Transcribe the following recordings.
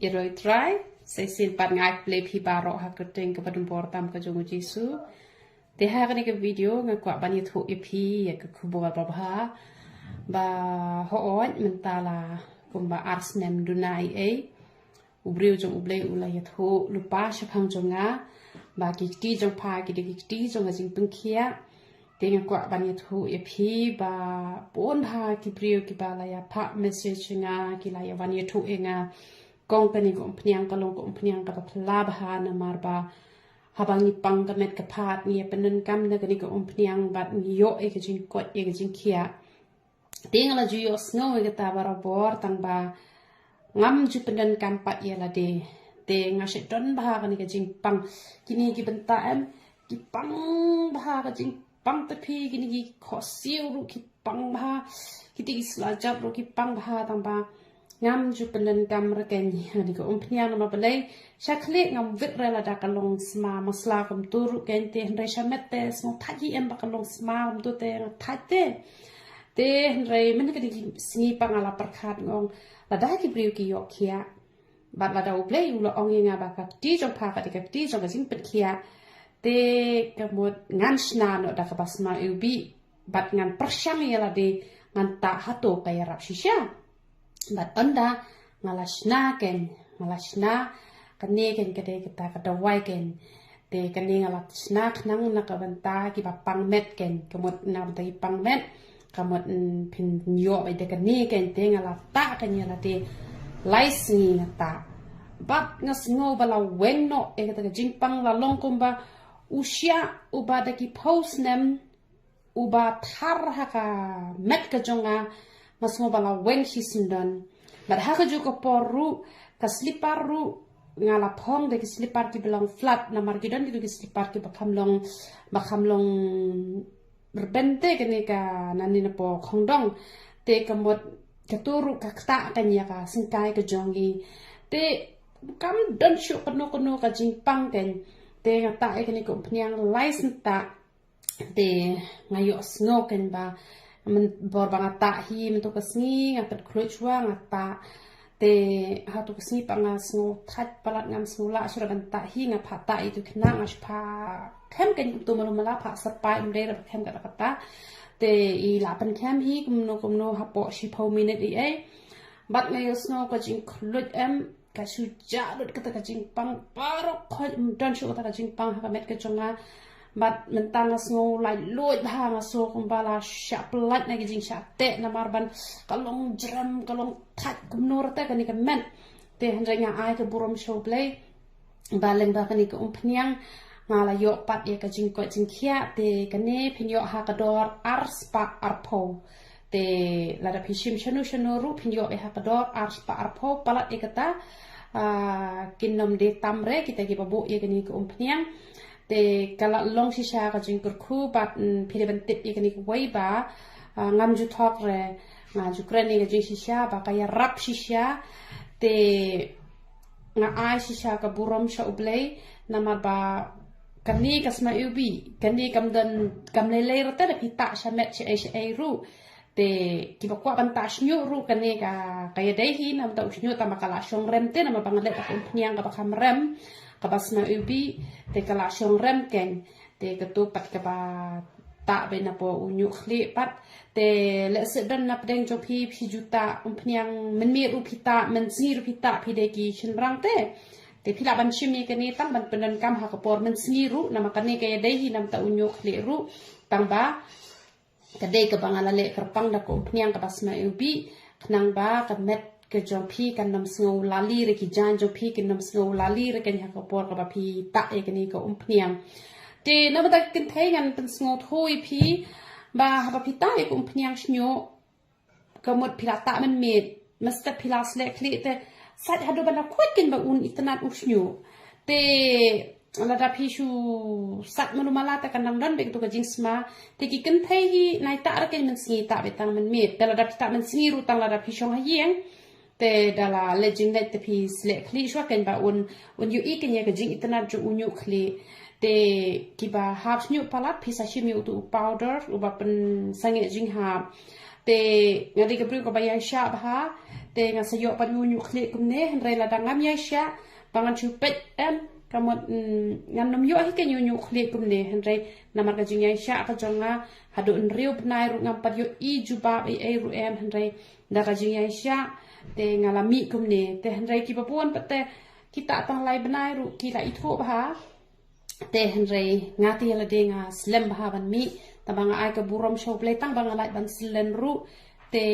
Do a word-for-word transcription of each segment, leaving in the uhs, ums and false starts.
Ïaroh Trai, sa shisien pat nga ai khublei phi baroh ha ka kyrteng kaba donbor tam ka jong u Jisu. Te ha kane ka video nga kwah ban ïathuh ïa phi ïa ka khubor babha ba hooid mynta la kumba ar snem duna ei ei u briew jong U Blei u la ïathuh lypa shaphang jong nga ba ki kti jong pha ki dei ki kti jong ka jingpynkhiah. Te nga kwah ban ïathuh ïa phi ba bun bha ki briew kiba la ïa phah message ïa nga, ki la ïa wan ïathuh ïa nga. Kong kane ka umphniang ka long ka umphniang kaba phylla bha namar ba haba ngi pang ka met ka phad ngi ïa pyndonkam na kane ka umphniang bad ngi ïoh ïa ka jingkoit ïa ka jingkhiah. Te nga la ju ïohsngew ïa kata barabor tang ba ngam ju pyndonkam pat ïa lade. Te nga shu don bha kane ka jingpang. Kine ki bynta em ki pang bha ka jingpang, te phi kine ki khohsiew ruh ki pang bha, kite ki sla jap ruh ki pang bha tang ba ngam ju pyndonkam rkeiñ ha kane ka umphniang namar balei sha khlieh ngam wit re lada ka long sma masla kumtu ruh keiñ, te hynrei sha met te sngewthait hi em ba ka long sma kumtu te nga thait te. Te hynrei mynta kane ka sngi pat nga la pyrkhat nga ong lada ki briew ki ïoh khiah bad lada U Blei u la ong ïa nga ba ka kti jong pha ka dei ka kti jong ka jingpynkhiah, te ka mut ngan shna noh da kaba sma iwbih bad ngan pyrshang ïa lade ngan tah hato ka ïarap shisha. Bad ynda nga la shna keiñ, nga la shna, kane keiñ ka dei kata ka dawai keiñ. Te kane nga la shna khnang na ka bynta kiba pang met keiñ, ka mut na ka bynta ki pang met, ka mut phin ïoh beit da kane keiñ, te nga la tah keiñ ïa lade lai sngi nga tah. Bad nga sngew ba la weng noh ïa kata ka jingpang, la long kumba u shiah uba da ki phew snem uba thar ha ka met ka jong nga, nga sngew ba la weng shisyndon. Bad ha kajuh ka por ruh ka slipar ruh nga la phong da ki slipar kiba long flat namar ki don kito ki slipar kiba kham long, ba kham long rben te kane ka nangne napoh khongdong. Te ka mut kato ruh ka ktah keiñ ïa ka syngkai ka jong ngi. Te kam don shuh kano kano ka jingpang keiñ. Te nga tah ïa kane ka umphniang lai snem tah. Te nga ïohsngew keiñ ba mynbor ba nga tah hi mynta ka sngi nga pynkhluit shuwa nga tah. Te hato ka sngi pat nga sngewthait palat, ngam sngew lah shuh ban tah hi, nga phah tah ïa itu khynnah, nga shu phah khem keiñ kumtu malu mala, phah syrpai, ym dei re ba khem kata kata. Te i la pynkhem hi kumno kumno hapoh shiphew minit ei ei. Bad nga ïohsngew ka jingkhluit em, ka shu jah lut kata ka jingpang, baroh khoit ym don shuh kata ka jingpang ha ka met ka jong nga. Bad mynta nga sngew laitluid bha, nga sngew kumba la shah pyllait na ki jingshah teh namar ban ka long jrem, ka long thait kumno rta kane ka met. Te hynrei nga ai ka burom sha U Blei ba lyngba kane ka umphniang nga la ïoh pat ïa ka jingkoit jingkhiah. Te kane phin ïoh ha ka dor ar spah arphew. Te lada phi shim shano shano ruh phin ïoh ïa ha ka dor ar spah arphew, palat ïa kata, ah, kin nym dei tam re kita kiba buh ïa kane ka umphniang. Te ka la long shisha ka jingkyrkhu bad, mm, phi dei ban tip ïa kane kawei ba, ah, ngam ju thok re, nga ju kren ïa ka jingshisha ba ka ïarap shisha. Te nga ai shisha ka burom sha U Blei namar ba kane ka sma iwbih, kane kam don, kam lei lei rta da phi tah sha met shaei shaei ruh. Te kiba kwah ban tah shñiuh ruh kane ka, ka ïadei hi namar ta u shñiuh tang ba ka la shong rem te namar ba nga leh da ka umphniang kaba kham rem, kaba sma iwbih, te ka la shong rem keiñ. Te kato pat kaba tah beit napoh u ñiuh khlieh pat. Te lehse don na pdeng jong phi, phi ju tah umphniang mynmiet ruh phi tah, mynsngi ruh phi tah, phi dei ki shynrang te. Te phi lah ban shim ïa kane tang ban pyndonkam ha ka por mynsngi ruh, namar kane ka ïadei hi namar ta u ñiuh khlieh ruh. Tang ba ka dei kaba nga la leh kyrpang da ka umphniang kaba sma iwbih, khnang ba ka met ka jong phi kan nym sngew lali re, ki jaiñ jong phi kin nym sngew lali re keiñ ha ka por kaba phi tah ïa kane ka umphniang. Te namar ta ka kynthei ngan pynsngewthuh ïa phi ba haba phi tah ïa ka umphniang shñiuh, ka mut phi la tah mynmiet, mynstep phi la sleh khlieh te sait haduh ban da khuid keiñ ba un itynnad u shñiuh. Te lada phi shu sait malu mala te kan dang don beit kato ka jingsma. Te ki kynthei hi nai tah re keiñ mynsngi, tah beit tang mynmiet. Te lada phi tah mynsngi ruh tang lada phi shong ha ïing, te da la leit jingleit te phi sleh khlieh shuwa keiñ ba un, un ïohi keiñ ïa ka jingitynnad jong u ñiuh khlieh. Te kiba hap shñiuh palat phi sa shim ïa uto u powder uba pynsangeh jinghap. Te nga dei ka briew kaba ïaishah bha, Te nga sa ïoh pat ïa u ñiuh khlieh kumne, hynrei lada ngam ïaishah ba ngan shu peit em, ka mut, mm, ngan nym ïoh hi ka ñiuh ñiuh khlieh kumne, hynrei namar ka jingïaishah ka jong nga, haduh hynriew bnai ruh ngam pat ïohi jubab ei ei ruh em, hynrei da ka jingïaishah te nga la mih kumne. Te hynrei kiba bun pat te kita tang lai bnai ruh ki la ithuh bha. Te hynrei nga te ïa lade nga slem bha ban mih, tang ba nga ai ka burom sha U Blei tang ba nga lah ban syllen ruh. Te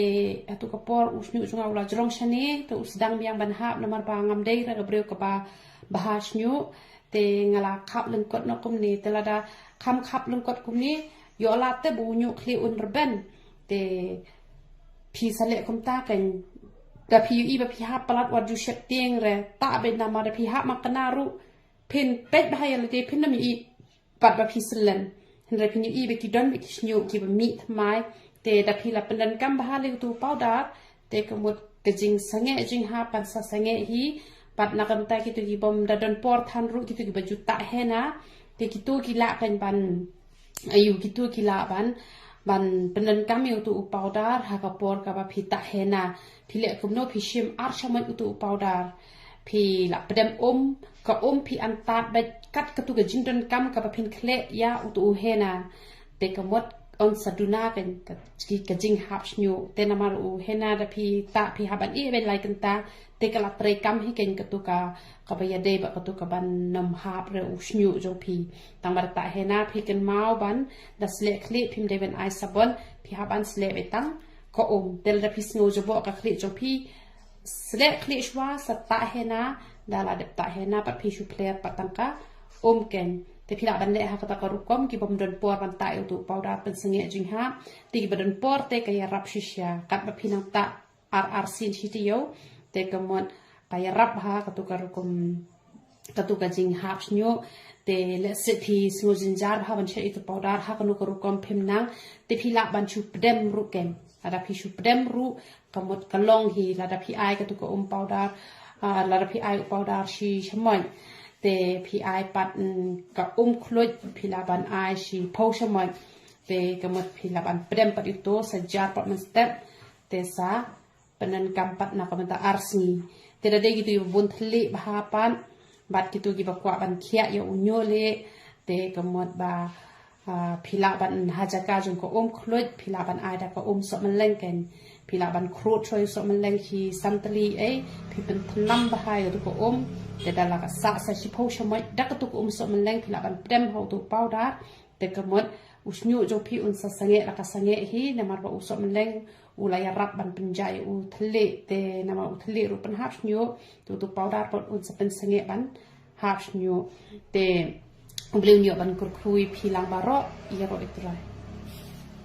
hato ka por u shñiuh jong nga u la jrong shane, te u sdang biang ban hap namar ba ngam dei re ka briew kaba bha shñiuh. Te nga la khap lyngkot noh kumne, te lada kham khap lyngkot kumne, ïoh lad te ba u ñiuh khlieh un rben. Te phi sa leh kumta kan, da phi ïohi ba phi hap palat wat ju sheptieng re, ta beit namar da phi hap ma kane ruh phin peit bha ïa lade phin nym ïohi pat ba phi syllen. Hynrei phin ïohi ba ki don ba ki shñiuh kiba mih thymmai. Te da phi la pyndonkam bha lei utu u powder, te ka mut ka jingsangeh jinghap kan sa sangeh hi. Pat na ka bynta kito kibym da don por than ruh, kito kiba ju tah henna, te kito ki lah kan ban, aïu, kito ki lah ban, ban pyndonkam ïa utu u powder ha ka por kaba phi tah henna. Phi leh kumno? Phi shim ar shamoit utu u powder. Phi la pdem um, ka um phi antad beit kat katu ka jingdonkam kaba phin khleh ïa utu u henna. Te ka mut un sa duna ka, ka, ka jinghap shñiuh. Te namar u henna da phi tah phi hap ban ïeh beit lai kynta, te ka la treikam hi kan katu ka, kaba ïadei bad katu kaban nym hap re u shñiuh jong phi. Tang ba da tah henna phi kynmaw ban, da sleh khlieh phim dei ban ai sabon, phi hap ban sleh beit tang ka um. Te lada phi sngew jaboh ka khlieh jong phi, sleh khlieh shuwa sa tah henna, da la dep tah henna pat phi shu pler pat tang ka um kan. Te phi lah ban leh ha kata ka rukom, kibym don por ban tah ïa utu u powder pynsangeh jinghap. Te kiba don por te ka ïarap shisha, katba phi nang tah ar arsien shi taïew, te ka mut ka ïarap ha katu ka rukom, katu ka jinghap shñiuh. Te lehse phi sngew jynjar bha ban shah ïa utu u powder, ha kano ka rukom phim nang, te phi lah ban shu pdem ruh kan. Lada phi shu pdem ruh, ka mut ka long hi. Lada phi ai katu ka um powder, ah, lada phi ai u powder shi shamoit, te phi ai pat, mm, ka um khluit, phi lah ban ai shiphew shamoit. Te ka mut phi lah ban pdem pat ïa utu, sa jar pat mynstep, te sa pyndonkam pat na ka bynta ar sngi. Te da dei kito kiba bun thylliej bha pat, bad kito kiba kwah ban khiah ïa u ñiuh leh, te ka mut ba, ah, phi lah ban ha jaka jong ka um khluit, phi lah ban ai da ka um sohmylleng kan. Phi lah ban khrud shuwa ïa u sohmylleng shi san tylli ei, phi pynthnam bha ïa katu ka um, te da la ka sah sa shiphew shamoit da katu ka um sohmylleng, phi lah ban pdem ha utu u powder, te ka mut u shñiuh jong phi un sa sangeh la ka sangeh hi, namar ba u sohmylleng u la ïarap ban pynjah ïa u thylliej, te namar u thylliej ruh pynhap shñiuh, te utu u powder pat un sa pynsangeh ban hap shñiuh. Te U Blei un ïoh ban kyrkhu ïa phi lang baroh, ïaroh ïa U Trai.